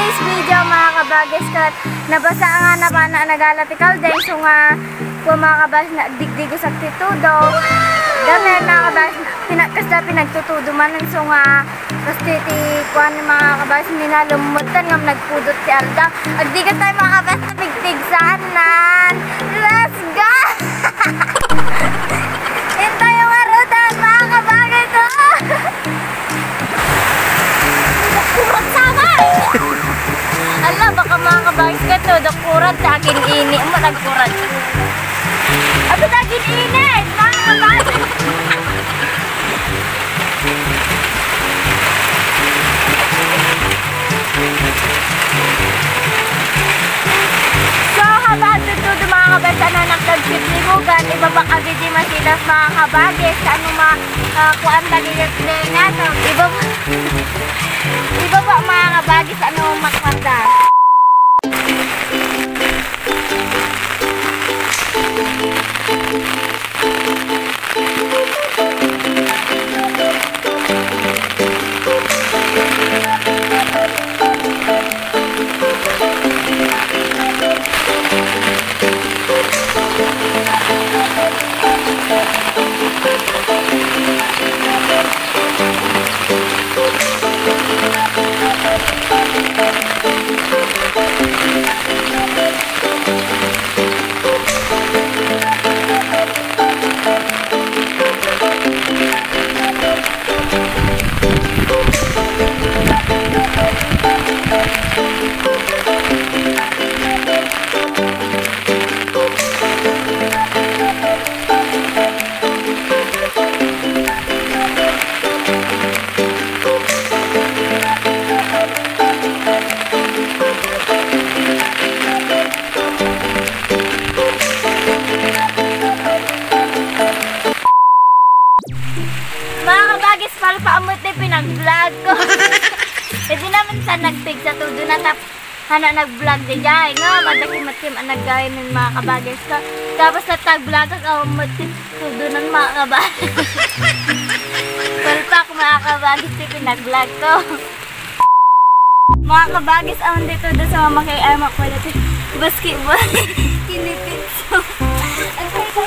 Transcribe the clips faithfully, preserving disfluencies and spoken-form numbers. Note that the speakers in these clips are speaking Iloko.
Video, mga kabagis, ket nabasa nga napana nagala ti kaldeng, so nga, kua, mga kabagis, nagdigdigos ti todo. Dami, mga kabagis, pina-, kasla pinagtutudo manen, so nga, kas ti, ti, kuan, mga kabagis, minalummutan nga nagpudot ti aldaw. Agdigan tayo, mga kabagis, pigpigsanan. Let's go! Intayo nga rutan, mga kabagis ko! Dakuran sana! Ala, baka, mga kabagis ko, dakuran sa akin ini. Amo, nagkuran. Amo, sa akin ini! Mga kabagis! So, habang tuttudo, mga kabagis, a nakagpitlibugan, ibaba ka di masitas, mga kabagis, ano ma-, ah, kuan dagiti lenga, so, ibaba, ibaba, mga kabagis, ano makuan da. Mga kabagis, palpaam met ti pinag-vlog ko. Idi naman sa nagpigsa tudo na tap-, hana nag-vlog di jay. Nga, madaki met ti a naggayen, mga kabagis ko. Tapos natag-vlog ako, met ti tudo nan, mga kabagis. Palpak, mga kabagis, ti pinag-vlog ko. Mga kabagis, awan dito do sa mamakay ay makuha dati basketball. Kinipit so. Ang kaya ko.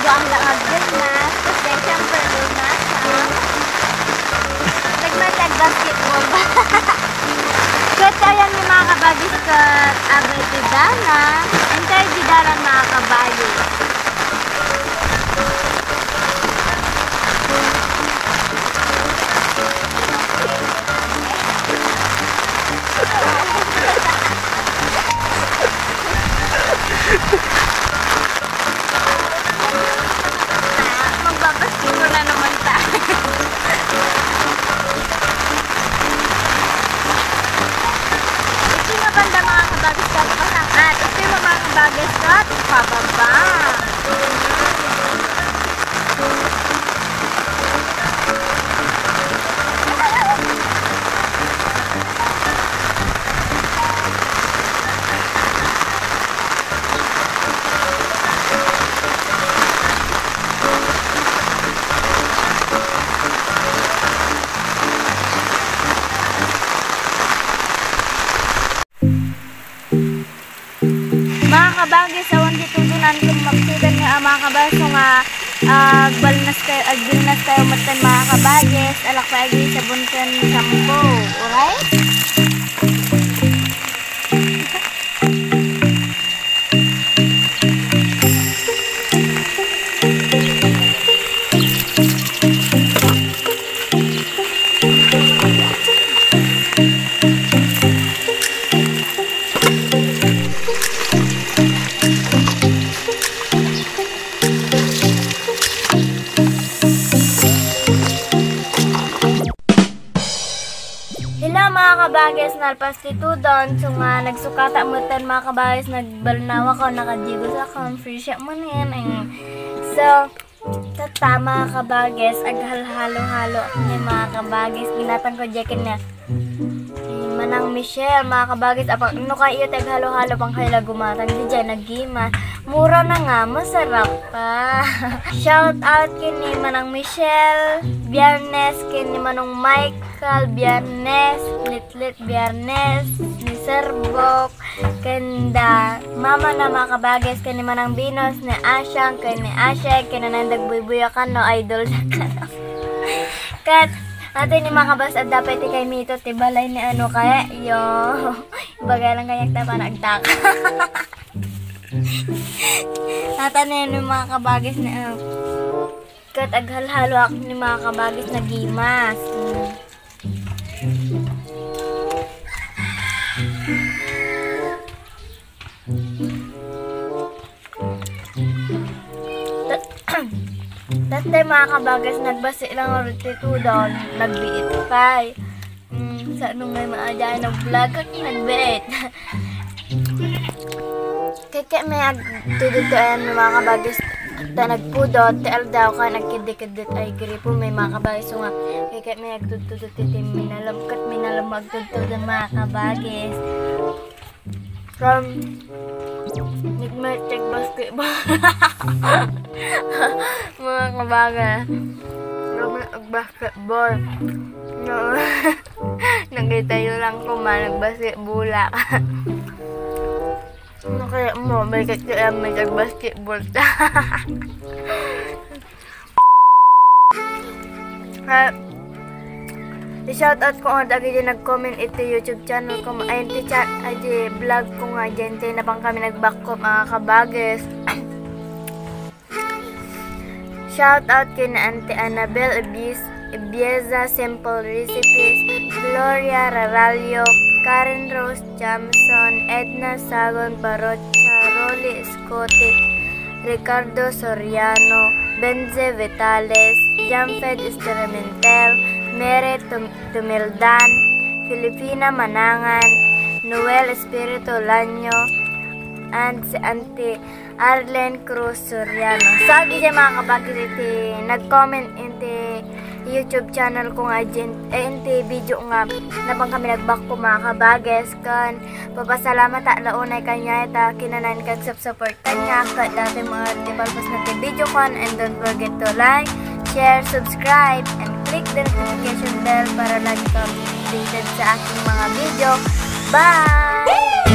Ang agbilnas, tapos then, syempre, lunas, ha? Nagmatag basketball ba? Ket ayan ni mga kabagis ket abay ti dalan. Intay ti dalan, mga kabagis. Magbabasketball na naman tayo. Ito nga banda, mga kabagis, kat pasang at ito yung mga kabagis, kat pababa. Mga kabagis, awan di tutunan kung maksudan nga, ah, mga kabaso nga, ah, agbalnas tayo, agbilnas tayo metten, mga kabagis, alak pa agi sabon ken shampoo, alright? Hello, mga kabagis, nalpas ti tudon. So nga, nagsukata metten, mga kabagis, nagbalnawak ako, nakajigos ako, ang free shop mo na yan, eh. So, tatta, mga kabagis, aghalhalo-halo ni mga kabagis, ginatang ko diay ken ni Manang Michelle, mga kabagis, apang, no kayo ti aghalo-halo, pang kayo la gumatang, diay nagima. Mura na nga, masarap pa. Shout out ken ni Manang Michelle Biernes, ken ni Manong Michael Biernes, Litlit Biernes, ni Sir Bok, ken da mama na, mga kabagis, ken ni Manang Binos, ni Ashang, ken ni Ashe, ken nanang dagbuybuyakan, no, idol na kano. Ket, ate ni mga kabagis, adda pay ti kay Mito, ti balay ni ano kay, yo. Bagay lang kayak ta para agtak. Tata na yun, mga kabagis na, ah. Ket aghalhaloak ni mga kabagis na gimas. Mm. Tattay, mga kabagis, nagbasi lang ulit ti tudon, nagbiit pay. Mm, saan nung may maajayan ng vlog, nagbiit. Kay, kay may agtudod ti ayan, mga kabagis, ta nagpudot ti aldaw, ken agkiddi-kiddit ay gripo, may mga kabagis nga. Kay, kay may agtudtudot ti minalem-, ket minalem agtudtudot, mga kabagis. From nagmatag basketball. Mga kabagis. From nagbasketball. No. Nakita nyo lang kung ma-, nagbasketball. Ano kaya mo? May kaya may nagbasketball. Ha, i-shoutout ko nga dagiti nag-comment iti YouTube channel ko, ay, iti cha-, iti vlog ko nga diay, napan kami nagbakkop, mga kabagis. Shoutout ken Auntie Annabel Ibis-, Ibieza, Simple Recipes, Gloria Rarallo, Karen Rose Jamson, Edna Sagon Barocha, Rolly Scotti, Ricardo Soriano, Benze Vitales, Jamfed Instrumental, Meret Tum-, Tumildan, Filipina Manangan, Noel Espiritu Lanyo, and si Auntie Arlen Cruz Soriano. So, agi diay, mga kabagis, iti nag-comment iti YouTube channel ko nga, eh, iti video nga napan kami nagbakkop, mga kabagis, ken papasalamat ta la unay kaniak ta kinunana ket sub-, support kaniak, ket daytoy met ti palpasna ti video kon, and don't forget to like, share, subscribe, and click the notification bell para lagi ka updated sa aking mga video. Bye!